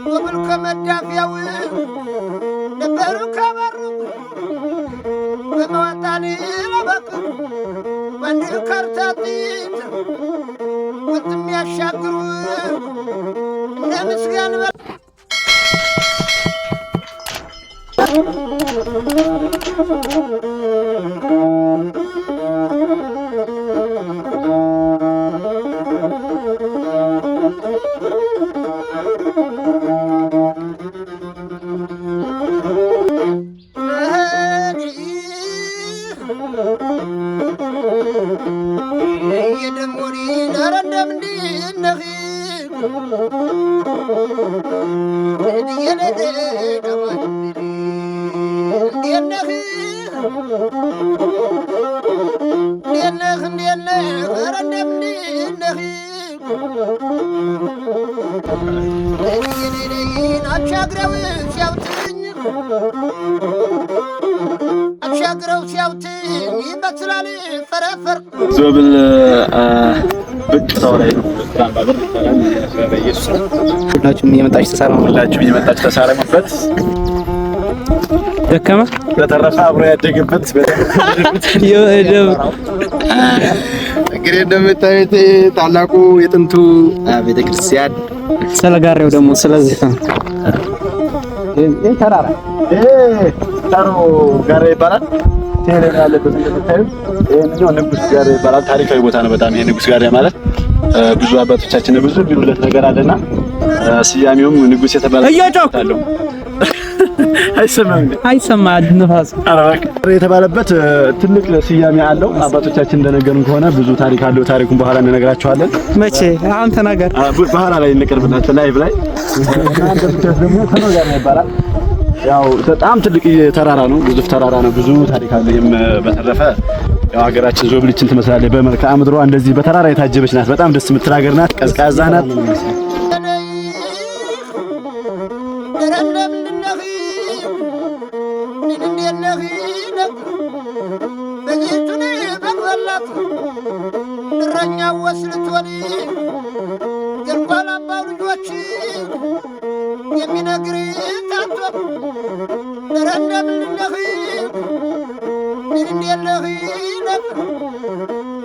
ዞብል ከመዳፊያው ነበሩ ከበሩ በመዋጣን ለበቅ ወንድ ከርታጢት ወጥ የሚያሻግሩ እንደ ምስጋን አሻግረው ሲያውትኝ አሻግረው ሲያውትኝ ይመስላል ፈረፈር። ዞብል ብቅ ሰው ላይ ነው። ሁላችሁም እየመጣችሁ ተሳለሙ። ሁላችሁም እየመጣችሁ ተሳለሙበት። ደከመ በተረፈ አብሮ ያደገበት። እንግዲህ እንደምታዩት ታላቁ የጥንቱ ቤተክርስቲያን ስለጋሬው ደግሞ ስለዚህ ነው። ይሄ ተራራ ይሄ ታሮ ጋራ ይባላል። ቴሌ ያለበት እንደምታዩት ይሄኛው ንጉስ ጋራ ይባላል። ታሪካዊ ቦታ ነው በጣም። ይሄ ንጉስ ጋራ ማለት ብዙ አባቶቻችን ብዙ የሚሉለት ነገር አለና ስያሜውም ንጉስ የተባለ አለው። አይሰማም አይሰማ ንፋስ የተባለበት ትልቅ ስያሜ አለው። አባቶቻችን እንደነገሩን ከሆነ ብዙ ታሪክ አለው። ታሪኩን በኋላ እንነግራችኋለን። መቼ አሁን ተናገር። በኋላ ላይ እንቀርብላችሁ live ላይ። እንደምታዩት ደግሞ ተኖ ጋራ ይባላል። ያው በጣም ትልቅ ተራራ ነው፣ ግዙፍ ተራራ ነው። ብዙ ታሪክ አለው። ይሄም በተረፈ ያው ሀገራችን ዞብልችን ትመስላለች። በመልክዓ ምድሯ እንደዚህ በተራራ የታጀበች ናት። በጣም ደስ የምትል ሀገር ናት። ቀዝቃዛ ናት። እረኛ ወስልቶን የንኳላምባው ልጆች የሚነግር ታቶ ኧረ እንደምንድነህ እንዴት ነህ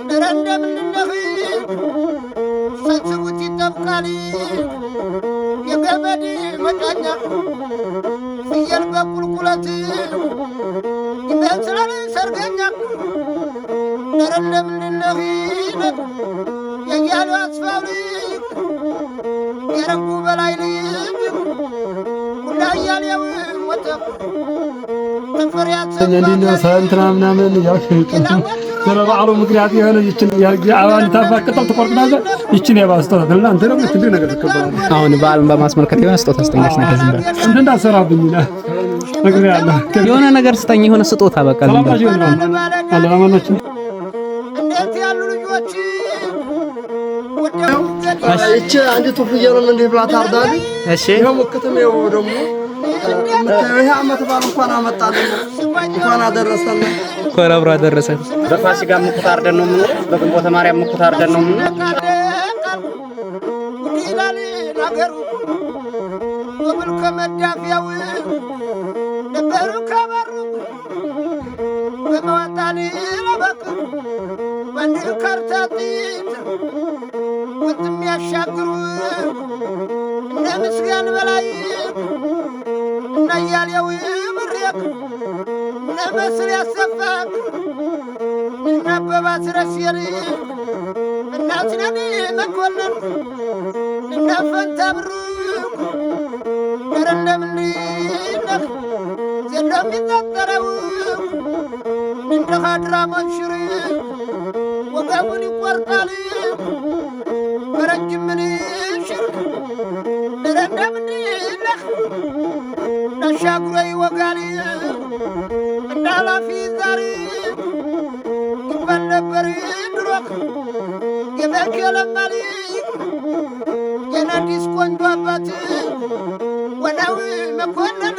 ኧረ እንደምንድነህ ሰብስቡት ይጠብቃል የገመድ መጫኛ ፍየል በቁልቁለት ይመስላል ሰርገኛ። ኧረ እንደምንድነህ የያሉ አስፋው ልጅ የረጉ በላይ ልጅ ሁላ እያሌው ሞተ። እንትና ምናምን ስለ በዓሉ ምክንያት የሆነ ይችን አበባ ታፋቅጠው ትቆርጥናለህ። ይችን የበዓል ስጦታ ትልና አንተ ደግሞ ትልቅ ነገር ትቀበላለህ። አሁን በዓልን በማስመልከት የሆነ ስጦታ ስጠኝ ነገር ዝም በል። እንትን እንዳትሰራብኝ ነግሬሃለሁ። የሆነ ነገር ስጠኝ፣ የሆነ ስጦታ በቃ ዝም በል። አለማናችን እንዴት ያሉ ልጆች ወደው ይቺ አንዲቱ ፍየልም እንዲህ ብላ ታርዳለች። እሺ ይኸው ሙክትም ይኸው ደግሞ የምታየው ይሄ ዓመት በዓል እንኳን አመጣልን እንኳን አደረሰን። እንኳን አብሮ አደረሰን። በፋሲካ ሙክት አርደን ነው የምንውለው። በግንቦተ ማርያም ሙክት አርደን ነው የምንውለው። ይላል ነገሩ ዞብል ከመዳፊያው ነበሩ ከበሩ በመዋጣን ለበቅ ወንድ ከርታጢት ወጥ የሚያሻግሩ እነ ምስጋን በላይ እነ እያሌው ምሬቅ እነ መስል ያሰፋቅ እነ አበባ ስረሴር እነ አስናን መኮንን እነ ፈንታ ብሩ ኧረ እንደምንድነህ ዘሎ የሚፈጠረው እንደ ካድራ መንሽር ወገቡን ይቆርጣል በረጅም ምንሽር። ኧረ እንደምንድነህ አሻግሮ ይወጋል እንደ ኃላፊ ዛር ይባል ነበር ድሮ የበግ የለማል የነዲስ ቆንጆ አባት። ወዳው መኮንን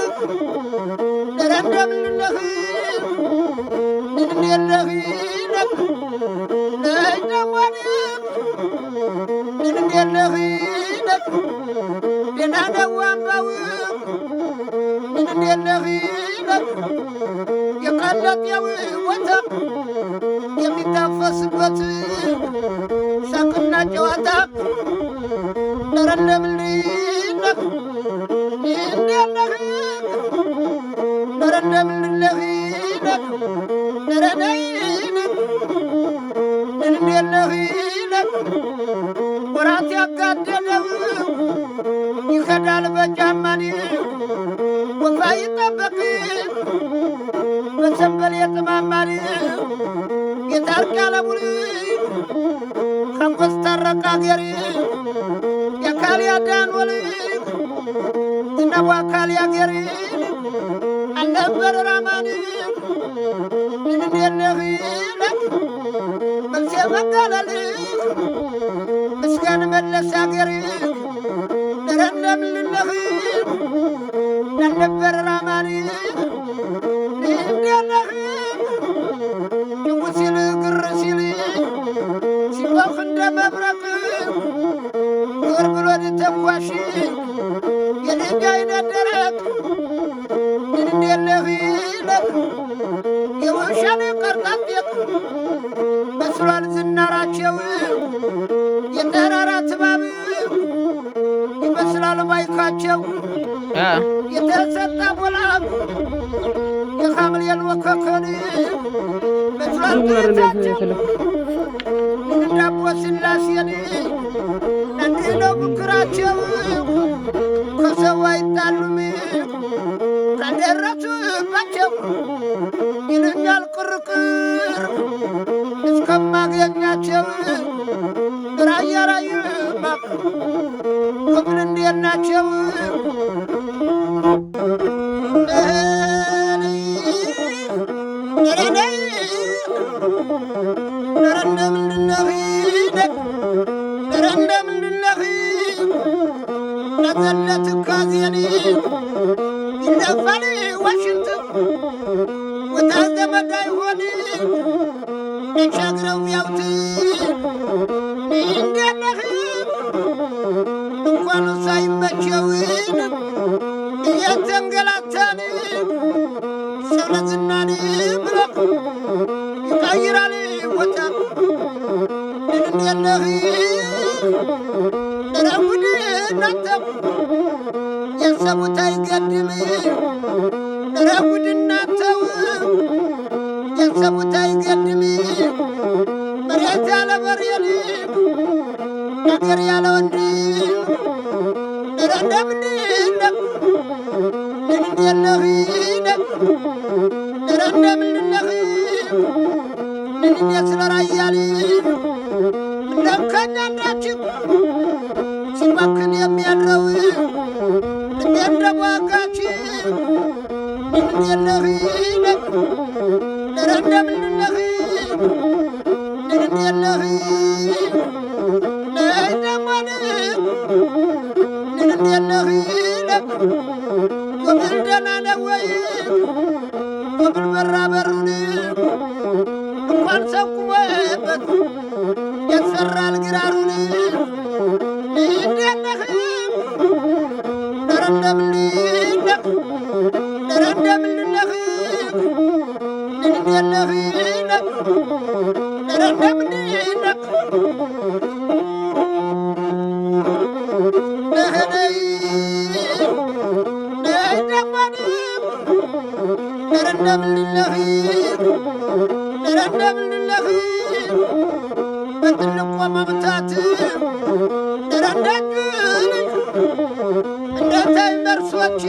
ኧረ እንደምንነህ እንዴት ነህ ነይ እንዴት ነህ ደህና ነው አምባው እንዴት ነህ የቀለጤው ቦታ የሚታፈስበት ሳቅና ጨዋታ ኧረ እንደምንነህ እንዴት ነህ ኧረ እንደምንነህ ኧረ ነይ እንዴት ነህ ወራት ያጋደለው ይከዳል በጫማን ወፋ ይጠበቅ በሰንበል የጥማማን የታርቅ ያለሙን ከንጎስ ታረቅ አገር የካል ያዳንወል ዝናቡ አካል ያገር አልነበር ራማን እንዴት ነህ መልሴ መጋለል ምስጋን መለስ አገር ኧረ እንደምንነህ አልነበር ራማን እንዴት ነህ ድው ሲል ግር ሲል ሲጮህ እንደ መብረቅ ግር ብሎ ተኳሽ የድንጋይ ደረቅ እንዴት ነህ የውሻን ቀርጣጤቅ መስሏል ዝናራቸው የተራራ ትባብ ይመስላል ማይካቸው የተሰጠ ቦላም የሐምሌን ወከከን መስሏል ቅርታቸው እንዳቦ ስላሴን እንዲህ ነው ምክራቸው ከሰው አይጣሉም ካልደረሱባቸው ይሉኛል ቅርቅር እስከማገኛቸው ራያ ራይማ ክፍል እንዴት ናቸው? ኧረ እንደምንድነህ ኧረ እንደምንድነህ ነዘለት ካዜን ይነፋል ዋሽንት ወታ ዘመድ አይሆን ተሻግረው ያውት እንዴት ነህ እንኳን ሳይመቸውን እየተንገላታን ሰው ለዝናን ብሎ ይቀይራል ቦታ እንዴት ነህ ኧረ ጉድ እናንተ ያሰቡት አይገድም ኧረ ጉድ እናንተው ያሰቡት አይገድም መሬት ያለ በሬን ነገር ያለ ወንድ ኧረ እንደምንነህ እንዴት ነህ ኧረ እንደምንነህ እንዴት ስለ ራያል ምነው ከእኛ አንዳችን ሲባክን የሚያድረው ልቤ እንደጓጋች እንዴት ነህ ኧረ እንደምንነህ እንዴት ነህ ነይ ደሞን እንዴት ነህ ጎብል ደህና ነው ወይ ጎብል በራ በሩን እንኳን ሰው ቁሞበት ያስፈራል ግራሩን እንዴት ነህ ኧረ እንደምንነህ ኧረ እንደምንነህ እንዴት ነህ ኧረ እንደምንነህ ነህ ነይ ደሞን ኧረ እንደምንነህ ኧረ እንደምንነህ በትልቁ መምታት ኧረ እንዳጅን እንደ ታይመርሶች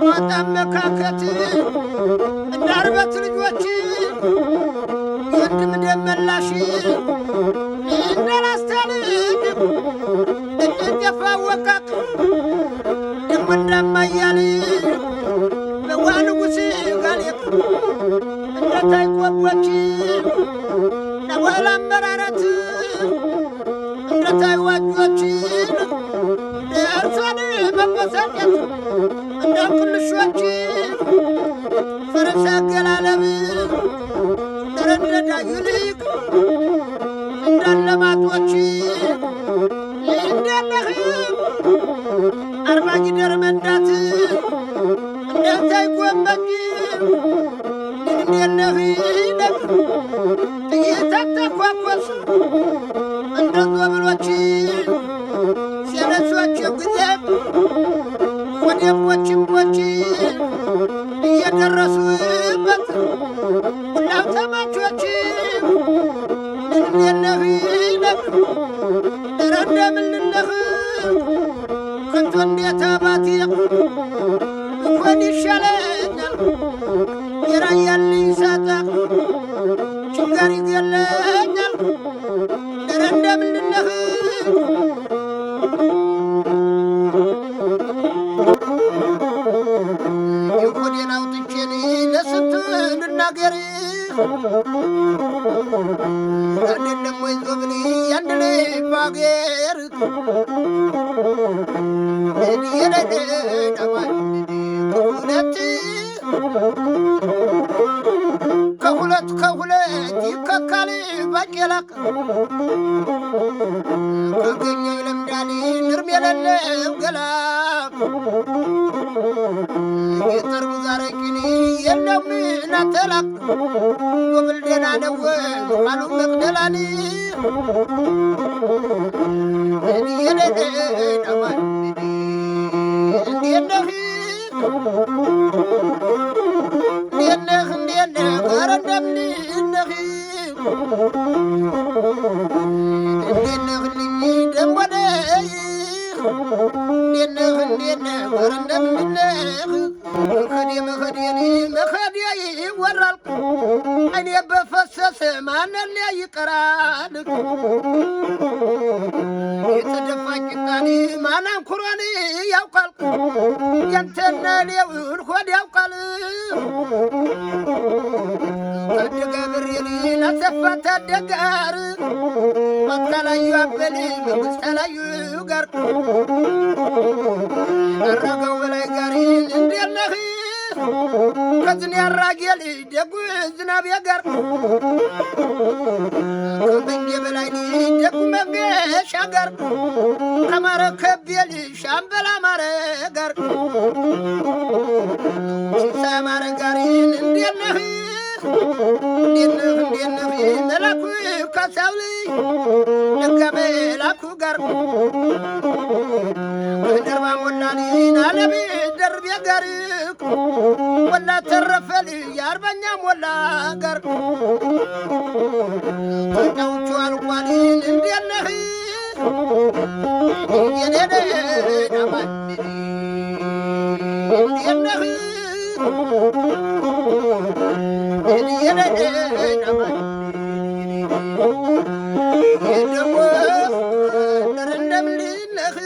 ማጣመካከት እንደ አርበት ልጆች የወንድም ደም መላሽ እንደ ላስታ ልጅ እጅን የፋወቃቅ ደሞ እንዳማያል በዋ ንጉሥ ጋሌቅ እንደ ታይቆቦች ለወህል አመራረት እንደ ታይዋጆች ደርሷን መበሳጨት እንደ ቅልሾች ፈረስ አገላለብ ረንደዳ ይልቅ እንዳለማጦች እንዳለህ አርባ ጊደር መንዳት እንዳታይ ጎመጅ እንዴነህ ጥይት አተኳኮስ እንደ ዞብሎች ሲያነሷቸው ጊዜ ወደቦችቦች እየደረሱበት ሁላም ተማቾች እንዴነህ ኧረ እንደምንነህ ከቶ እንዴት አባቴ እንኳን ይሻለኛል የራያን ልጅ ሳጣ ችጋር ይገለኛል። ኧረ እንደምንነህ የሆዴን አውጥቼ ለስንት ልናገር አይደለም ወይ ዞብል ያንድ ልብ አገር ከሁለት ከሁለት ከሁለት ይከካል ባቄላ ካገኘው ይለምዳል እርም የሌለው ገላ የጠርሙዝ አረቂን የለውም ናተላ ዞብል ደህና ነው አሉ መቅደላን እንዴት ነህ እንዴት ነህ እንዴት ነህ ኧረ እንደምን ነህ እንዴት ነህልኝ ደሞ ነይ እንዴት ነህ እንዴት ነህ ኧረ እንደምን ነህ መኸዴ መኸዴን መኸዴ ይወራል እኔ በፈሰሰ ማንን ይቀራል የተደፋ ቂጣን ማን አንኩሮን ያውቃል ያንተና እኔውን ሆድ ያውቃል ታደገ ብሬን አሰፋ ታደጋር መተላዩ አበል መንግስት ተላዩ ጋር አረገው በላይ ጋር እንዴት ነህ ከዝን ያራጌል ደጉ ዝናብ ጋር ከመንጌ በላይ ደጉ መንገሻ ጋር ከማረ ከቤል ሻምበል አማረ ጋር ሲሳይ አማረ ጋር እንዴት ነህ እንዴት ነህ እንዴት ነህ መላኩ ካሳው ልጅ ነጋ መላኩ ጋር ደርባ ሞላኒን አለም ደርቤ ጋር ሞላ ተረፈል የአርበኛ ሞላ ጋር ተጫውቹ አልቋሊን እንዴት ነህ የኔ ዳማ እንዴት ነህ የኔ ዳማ ደግሞ እንደምን ነህ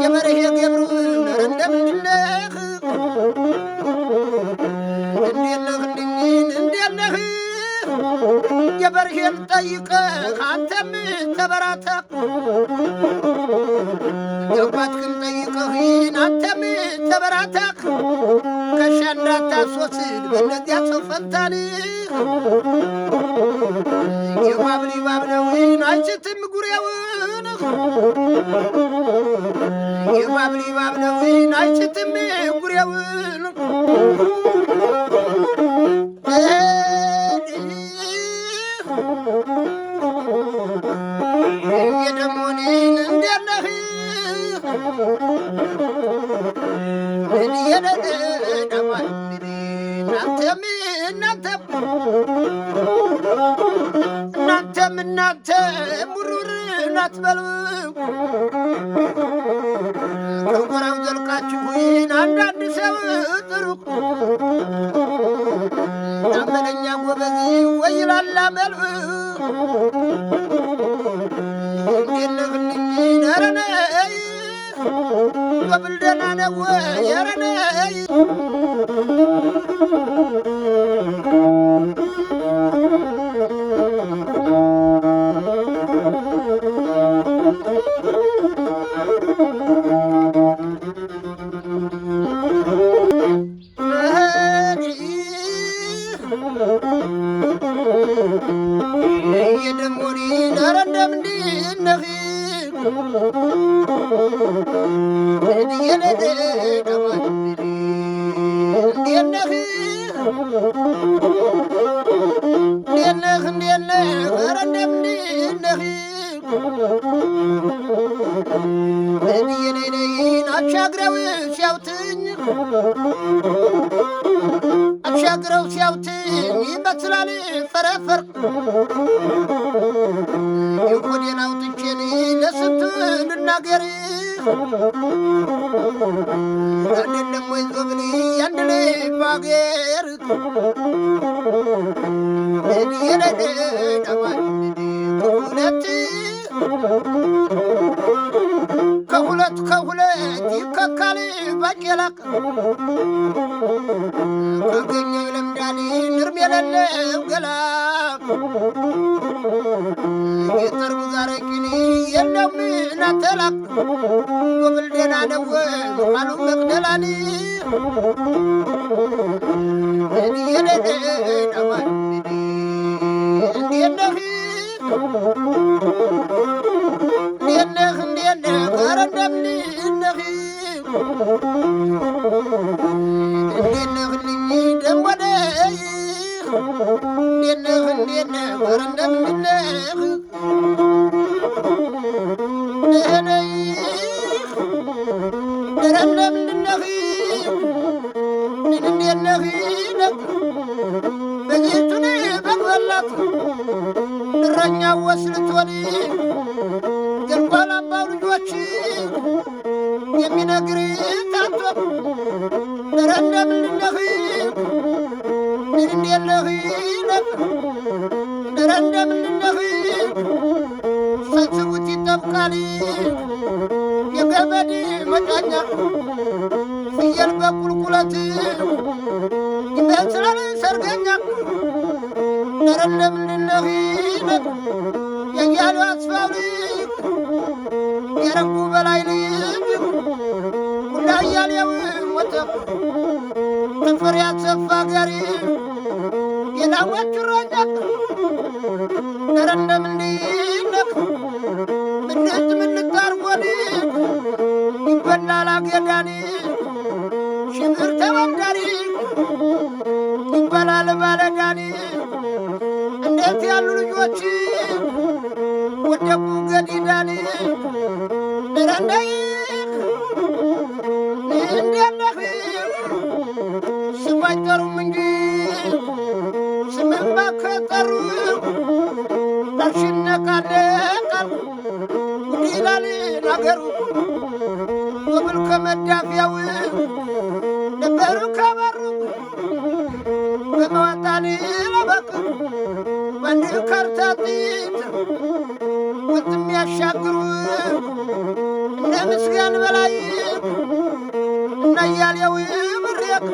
የበረሄ ገብሩ እንደምን ነህ እንዴት ነህልኝ እንዴት ነህ የበርሄን ጠይቀህ አንተም ተበራታ የአባትህን ጠይቀህን አንተም ተበራታ ከሻ እንዳታስወስድ በእነዚያ ሰው ፈንታን የባብል ይባብለውን አይስትም ጉሬውን የባብል ይባብለውን አይስትም ጉሬውን የደሞኔን እንዴት ነህ እናንተም እናንተም እናንተም እናንተም ውርውር አትበሉ ከጎራው ዘልቃችሁን አንዳንድ ሰው ጥሩ አመለኛ ጎበዝ ወይ ይላል አመሉ እንዴት ዞብል ደህና ነው ወይ? ኧረ ነይ። የደሞሪ ኧረ እንደምንድን ነህ? እንዴት ነህ? እንዴት ነህ? እንዴት ነህ? ኧረ እንደምንድን ነህ? እኔ አሻግረው ሲያውትኝ፣ አሻግረው ሲያውትኝ ይመስላል ፈረፈር። የሆዴን አውጥቼን ለስንቱ ልናገር? አይደለም ወይ ዞብል ያንድ ልብ አገር? ከሁለት ከሁለት ከሁለት ይከካል ባቄላ። ካገኘው ይለምዳል እርም የሌለው ገላ። የጠርሙዝ አረቂን የለውም ናተላ። ዞብል ደህና ነው ወይ ቃሉ መቅደላን? እንዴት ነህ? እንዴት ነህ? እንዴት ነህ? ኧረ እንደምን ነህ? እንዴት ነህልኝ ደሞ ነይ። እንዴት ነህ? እንዴት ነህ? ኧረ እንደምን ነህ? ነህ ነይ። ኧረ እንደምን ነህ? እንዴት ነህ? በጌቱን በግበላት እረኛ ወስልቶን የንኳላምባው ልጆች የሚነግር ታቶ። ኧረ እንደምን ነህ? እንዴት ነህ? ኧረ እንደምን ነህ? ሰብስቡት ይጠብቃል የገመድ መጫኛ። ፍየል በቁልቁለት ይመስላል ሰርገኛ። ኧረ እንደምን ነህ? የእያሉ አስፋው ልጅ፣ የረጉ በላይ ልጅ፣ ሁላ እያሌው ሞተ። ተፈሪ አሰፋ ጋሪ የላሞች እረኛ። ኧረ እንደምን ነህ? ምንት ምንት አርጎን ይበላል አገዳን። ሽብር ተወዳሪ ይበላል ባለዳን። እንዴት ያሉ ልጆች ወደቁ ገዲዳን። ኧረ እንደይ እንዴት ነህ? ስም አይጠሩም እንጂ ስምማ ከጠሩ ላሽነቃነቃል ጉድ ይላል አገሩ። ዞብል ከመዳፊያው ነበሩ ከበሩ በመዋጣን ለበቅ በአንድ ከርታጢት ወጥ የሚያሻግሩ እነ ምስጋን በላይ እነ እያሌው ምሬክ።